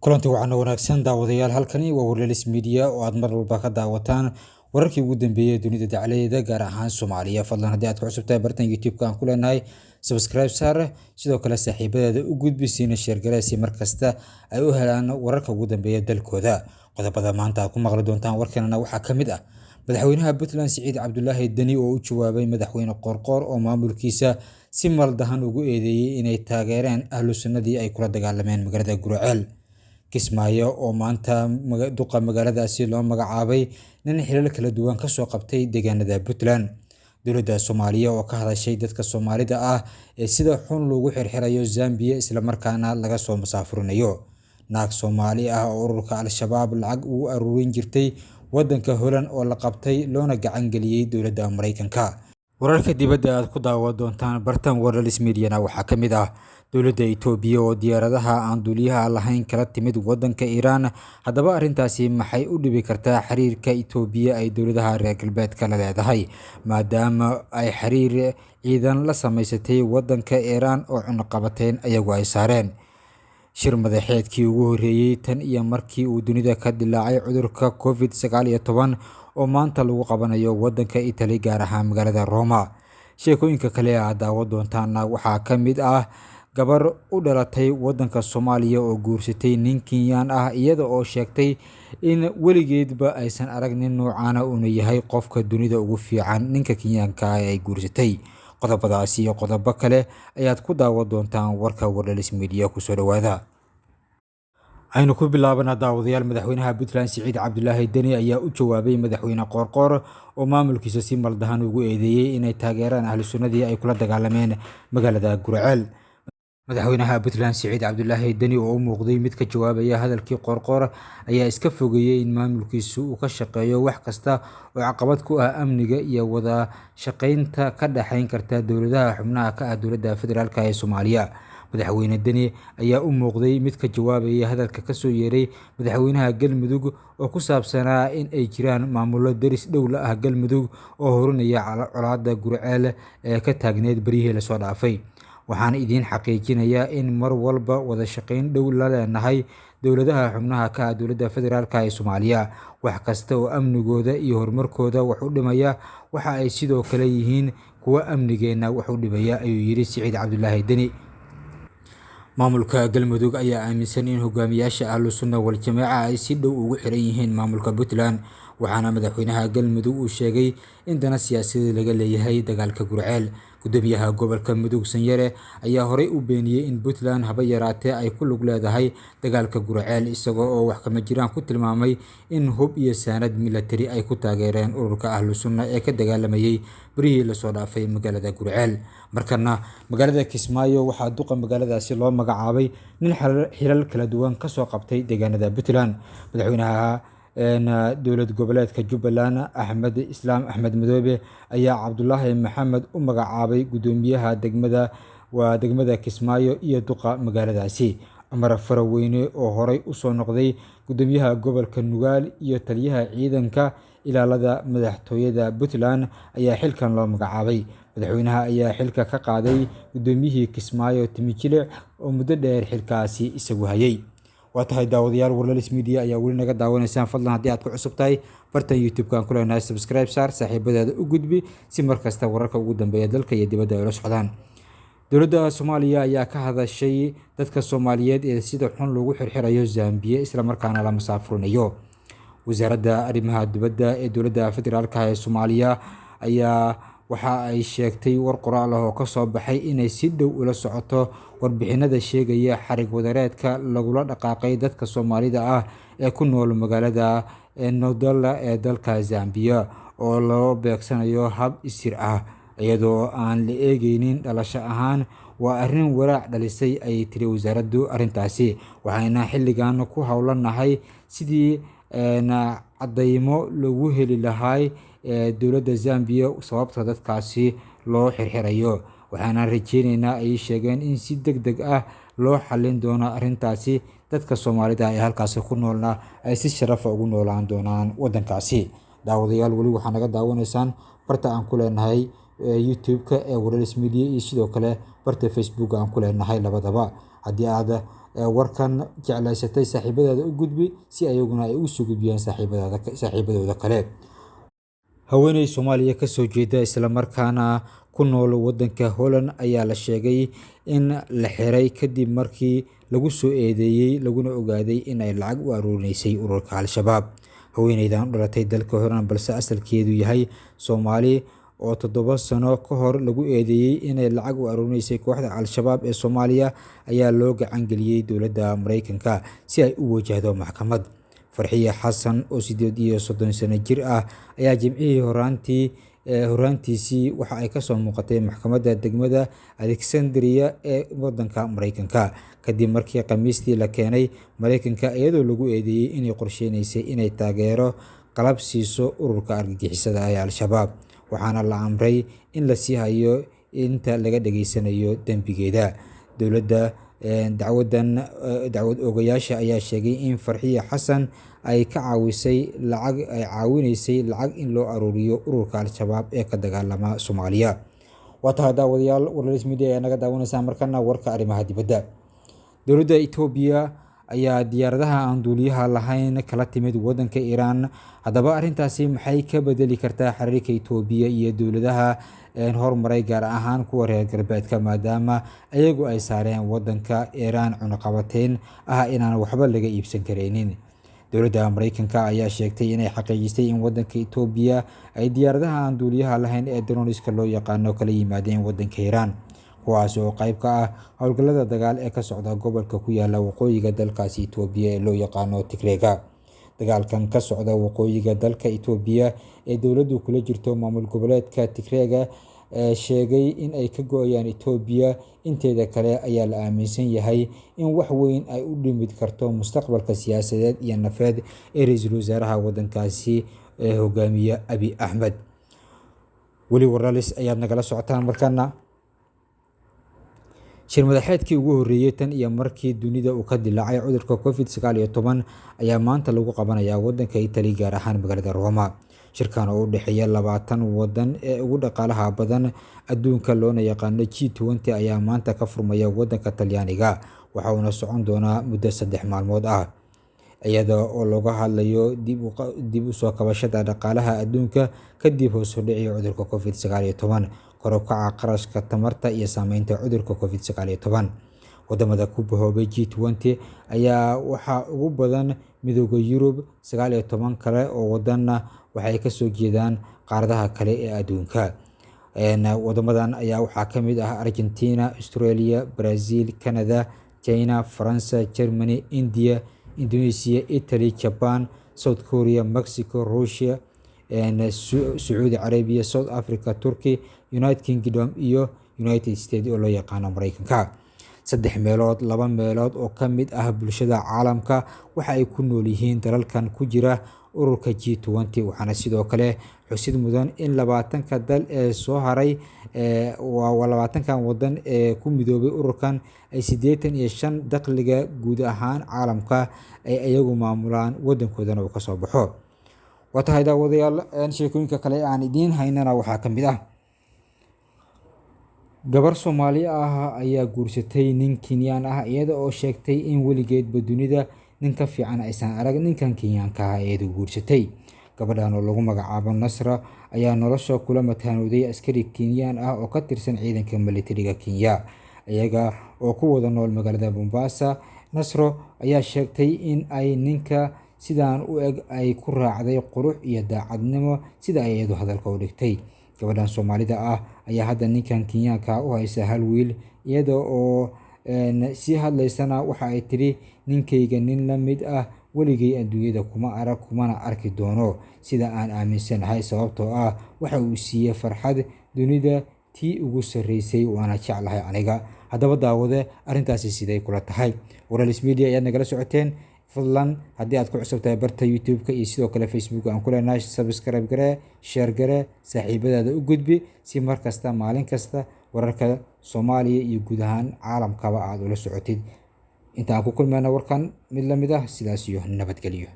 Kulanti wacan oo wanaagsan daawadayaal, halkani waa Warlelis Media oo aad mar walba ka daawataan wararkii ugu dambeeyay ee dunida dacaladeeda, gaar ahaan Soomaaliya. Fadlan haddii aad ku cusub tahay bartan YouTube-ka aan ku leenahay, subscribe saar, sidoo kale saaxiibadaada u gudbi, siina share garee si mar kasta ay u helaan wararka ugu dambeeya dalkooda. Qodobada maanta aad ku maqli doontaan warkanana waxaa ka mid ah madaxweynaha Puntland Siciid Cabdulaahi Deni oo u jawaabay madaxweyne Qoorqoor oo maamulkiisa si maldahan ugu eedeeyay inay taageereen ahlu sunnadii ay kula dagaalameen magaalada Guriceel. Kismaayo oo maanta duqa magaaladaasi loo magacaabay nin xilal kala duwan kasoo qabtay deegaanada Puntland. Dowladda Soomaaliya oo ka hadashay dadka Soomaalida ah ee sida xun loogu xirxirayo Zambia islamarkaana laga soo masaafurinayo. Naag Soomaali ah oo ururka Al-Shabaab lacag ugu aruurin jirtay wadanka Holland oo la qabtay loona gacan geliyay dowladda Mareykanka. Wararka dibadda aad ku daawan doontaan bartan Warlelis Media-na waxaa ka mid ah dowladda Itoobiya oo diyaaradaha aan duuliyaha lahayn kala timid wadanka Iiraan. Haddaba arrintaasi maxay u dhibi kartaa xiriirka Itoobiya ay dowladaha reer galbeedka la leedahay, maadaama ay xiriir ciidan la samaysatay wadanka Iiraan oo cunaqabateyn ayagu ay saareen. Shir madaxeedkii ugu horreeyay tan iyo markii uu dunida ka dilaacay cudurka Covid-19 oo maanta lagu qabanayo wadanka Italy, gaar ahaan magaalada Roma. Sheekooyinka kale ee aad daawan doontaana waxaa ka mid ah gabar u dhalatay wadanka Soomaaliya oo guursatay nin Kenyaan ah, iyada oo sheegtay in weligeedba aysan arag nin noocaana uuna yahay qofka dunida ugu fiican ninka Kenyaanka ah ee ay guursatay. Qodobadaasi iyo qodobo kale ayaad ku daawan doontaan warka Warlelis Media, kusoo dhawaada. Aynu ku bilaabana daawadayaal, madaxweynaha Puntland Siciid Cabdulaahi Deni ayaa u jawaabay madaxweyne Qoorqoor oo maamulkiisa si maldahan ugu eedeeyay inay taageeraan ahlu sunnadii ay kula dagaalameen magaalada Guriceel. Madaxweynaha Puntland Siciid Cabdulaahi Deni oo u muuqday mid ka jawaabaya hadalkii Qoorqoor ayaa iska fogeeyay in maamulkiisu uu ka shaqeeyo wax kasta oo caqabad ku ah amniga iyo wada shaqeynta ka dhaxayn karta dowladaha xubnaha ka ah dowladda federaalk ee Soomaaliya. Madaxweyne Deni ayaa u muuqday mid ka jawaabaya hadalka kasoo yeeray madaxweynaha Galmudug oo ku saabsanaa in ay jiraan maamullo deris dhow la ah Galmudug oo horinaya colaadda Guriceel ee ka taagneyd beryihii lasoo dhaafay. Waxaan idiin xaqiijinayaa in mar walba wada shaqeyn dhow la leenahay dowladaha xubnaha ka ah dowladda federaalk ee Soomaaliya. Wax kasta oo amnigooda iyo horumarkooda wax u dhimaya waxa ay sidoo kale yihiin kuwa amnigeenna wax u dhibaya, ayuu yidhi Siciid Cabdulaahi Deni. Maamulka Galmudug ayaa aaminsan in hogaamiyaasha Ahlu Sunna wal Jamaaca ay si dhow ugu xiran yihiin maamulka Puntland, waxaana madaxweynaha Galmudug uu sheegay in dana siyaasadeed laga leeyahay dagaalka Guriceel. Gudoomiyaha gobolka Mudug Sanyare ayaa horey u beeniyay in Puntland haba yaraatee ay ku lug leedahay dagaalka Guriceel, isaga oo wax kama jiraan ku tilmaamay in hub iyo saanad milatari ay ku taageereen ururka Ahlu Sunna ee ka dagaalamayay berihii lasoo dhaafay magaalada Guriceel. Markana magaalada Kismaayo waxaa duqa magaaladaasi loo magacaabay nin xilal kala duwan kasoo qabtay deegaanada Puntland. Madaxweynaha dowlad goboleedka Jubbaland Axmed Islaam Axmed Madoobe ayaa Cabdulaahi Maxamed u magacaabay gudoomiyaha degmada waa degmada Kismaayo iyo duqa magaaladaasi. Cumar Faraweyne oo horey usoo noqday gudoomiyaha gobolka Nugaal iyo taliyaha ciidanka ilaalada madaxtooyada Puntland ayaa xilkan loo magacaabay. Madaxweynaha ayaa xilka ka qaaday gudoomiyihii Kismaayo Timijilic oo muddo dheer xilkaasi isagu hayay. Waa tahay daawadayaal, Warlelis Media ayaa weli naga daawanaysaan. Fadlan haddii aad ku cusub tahay bartan YouTube-ka aan ku leenahay, subscribe saar, saaxiibadaada u gudbi si mar kasta wararka ugu dambeeya dalka iyo dibadda ay ula socdaan. Dowladda Soomaaliya ayaa ka hadashay dadka Soomaaliyeed ee sida xun loogu xirxirayo Zambia islamarkaana la masaafurinayo. Wasaaradda arrimaha dibadda ee dowladda federaalk ee Soomaaliya ayaa waxa ay sheegtay war qoraal ah oo kasoo baxay inay si dhow ula socoto warbixinada sheegaya xarig wadareedka lagula dhaqaaqay dadka Soomaalida ah ee ku nool magaalada Ndola ee dalka Zambia oo loo beegsanayo hab isir ah iyadoo aan la eegeynin dhalasho ahaan. Waa arrin walaac dhalisay, ayay tiri wasaaraddu arrintaasi, waxayna xilligan ku howlanahay sidii caddeymo loogu heli lahaa dowladda Zambia sababta dadkaasi loo xirxirayo. Waxaana rajeyneynaa, ayay sheegeen, in si deg deg ah loo xallin doono arrintaasi, dadka Soomaalida ee halkaasi ku noolna ay si sharafa ugu noolaan doonaan wadankaasi. Daawadayaal, weli waxaa naga daawanaysaan barta aan ku leenahay YouTube-ka ee Warlelis Media iyo sidoo kale barta Facebook aan ku leenahay labadaba. Haddii aad warkan jeclaysatay saaxiibadaada u gudbi si ayaguna ay ugu soo gudbiyaan saaxiibadooda kale. Haweeney Soomaaliya ka soo jeeda islamarkaana ku nool wadanka Holland ayaa la sheegay in la xiray kadib markii lagu soo eedeeyay laguna ogaaday in ay lacag u aruurineysay ururka Al-Shabaab. Haweeneydan u dhalatay dalka Holland balse asalkeedu yahay Soomaali oo 7 sano ka hor lagu eedeeyay inay lacag u aruurineysay kooxda Al-Shabaab ee Soomaaliya ayaa loo gacan geliyay dowladda Mareykanka si ay u wajahdo maxkamad. Farxiye Xasan oo 38 sano jir ah ayaa Jimcihii horaantiisii waxa ay kasoo muuqatay maxkamadda degmada Alexandria ee wadanka Mareykanka kadib markii Khamiistii la keenay Mareykanka iyadoo lagu eedeeyay inay qorsheynaysay inay taageero qalab siiso ururka argagixisada ee Al-Shabaab, waxaana la amray in la sii hayo inta laga dhageysanayo dembigeeda. Dowladda dacwadan dacwad oogayaasha ayaa sheegay in Farxiye Xasan ay ka caawisay lacag ay caawinaysay lacag in loo aruuriyo ururka Al-Shabaab ee ka dagaalama Soomaaliya. Waa tahay daawadayaal, Warlays Media ayaa naga daawanaysaa. Markana warka arrimaha dibadda. Dowladda Itoobiya ayaa diyaaradaha aan duuliyaha lahayn kala timid wadanka Iiraan. Haddaba arrintaasi maxay ka bedeli kartaa xiriirka Itoobiya iyo dowladaha hormaray, gaar ahaan kuwa reer galbeedka, maadaama iyagu ay saareen wadanka Iiraan cunaqabateyn ah inaan waxba laga iibsan kareynin? Dowladda Mareykanka ayaa sheegtay inay xaqiijisay in wadanka Itoobiya ay diyaaradaha aan duuliyaha lahayn ee droniska loo yaqaano kala yimaadeen wadanka Iiraan, kuwaas oo qayb ka ah howlgallada dagaal ee ka socda gobolka ku yaala waqooyiga dalkaasi Itoobiya ee loo yaqaano Tigreega. Dagaalkan ka socda waqooyiga dalka Itoobiya ee dowladdu kula jirto maamul goboleedka Tigreega ee sheegay in ay ka go'ayaan Itoobiya inteeda kale ayaa la aaminsan yahay in wax weyn ay u dhimi karto mustaqbalka siyaasadeed iyo nafeed ee ra'iisul wasaaraha wadankaasi ee hogaamiya Abiy Ahmed. Weli Warlays ayaad nagala socotaan. Markana shir madaxeedkii ugu horreeyay tan iyo markii dunida uu ka dilaacay cudurka Covid-19 ayaa maanta lagu qabanayaa wadanka Italy, gaar ahaan magaalada Roma. Shirkan oo u dhexeeya 20 wadan ee ugu dhaqaalaha badan adduunka loona yaqaano G20 ayaa maanta ka furmaya wadanka Talyaaniga, waxa uuna socon doonaa muddo 3 maalmood ah, iyada oo looga hadlayo dib u soo kabashada dhaqaalaha adduunka kadib hoos u dhicii cudurka Covid-19, kor u kaca qarashka tamarta iyo saameynta cudurka Covid-19. Wadamada ku bahoobay G20 ayaa waxaa ugu badan Midowga Yurub, 19 kale oo wadanna waxay ka soo jeedaan qaaradaha kale ee adduunka. Wadamadan ayaa waxaa ka mid ah Argentina, Australia, Brazil, Canada, China, France, Germany, India, Indonesia, Italy, Japan, South Korea, Mexico, Russia, Sacuudi Carabiya, South Africa, Turkey, United Kingdom iyo United States oo loo yaqaano Mareykanka. 3 meelood 2 meelood oo ka mid ah bulshada caalamka waxa ay ku nool yihiin dalalkan ku jira ururka G20, waxaana sidoo kale xusid mudan in 20ka dal ee soo haray waa 20kan wadan ee ku midoobay ururkan ay 85 dakhliga guud ahaan caalamka ay iyagu maamulaan, wadankoodana uu kasoo baxo. Waa tahay daawadayaal, sheekooyinka kale aan idiin haynana waxaa ka mid ah gabar Soomaali ah ayaa guursatay nin Kenyaan ah iyada oo sheegtay in weligeedba dunida nin ka fiican aysan arag ninkan Kenyaanka ah iyadu guursatay. Gabadhan oo lagu magacaabo Nasra ayaa nolosha kula mataanooday askari Kenyaan ah oo ka tirsan ciidanka militariga Kenya, iyaga oo ku wada nool magaalada Mombasa. Nasro ayaa sheegtay in ay ninka sidaan u eg ay ku raacday qurux iyo daacadnimo, sida ay iyadu hadalka u dhigtay. Gabadhan Soomaalida ah ayaa hadda ninkan Kenyaanka u haysa hal wiil, iyada oo sii hadlaysana waxa ay tiri: ninkayga nin la mid ah weligay adduunyada kuma arag kumana arki doono sida aan aaminsanahay, sababtoo ah waxa uu siiyey farxad dunida tii ugu sarreysay, waana jeclahay aniga. Haddaba daawade, arrintaasi siday kula tahay? Warlays Media ayaad nagala socoteen. Fadlan haddii aad ku cusub tahay barta YouTube-ka iyo sidoo kale Facebook aan ku leenahay, subscribe garee, share garee, saaxiibadaada u gudbi si mar kasta maalin kasta wararka Soomaaliya iyo guud ahaan caalamkaba aad ula socotid. Inta aan ku kulmayno warkan mid la mid ah, sidaas iyo nabadgelyo.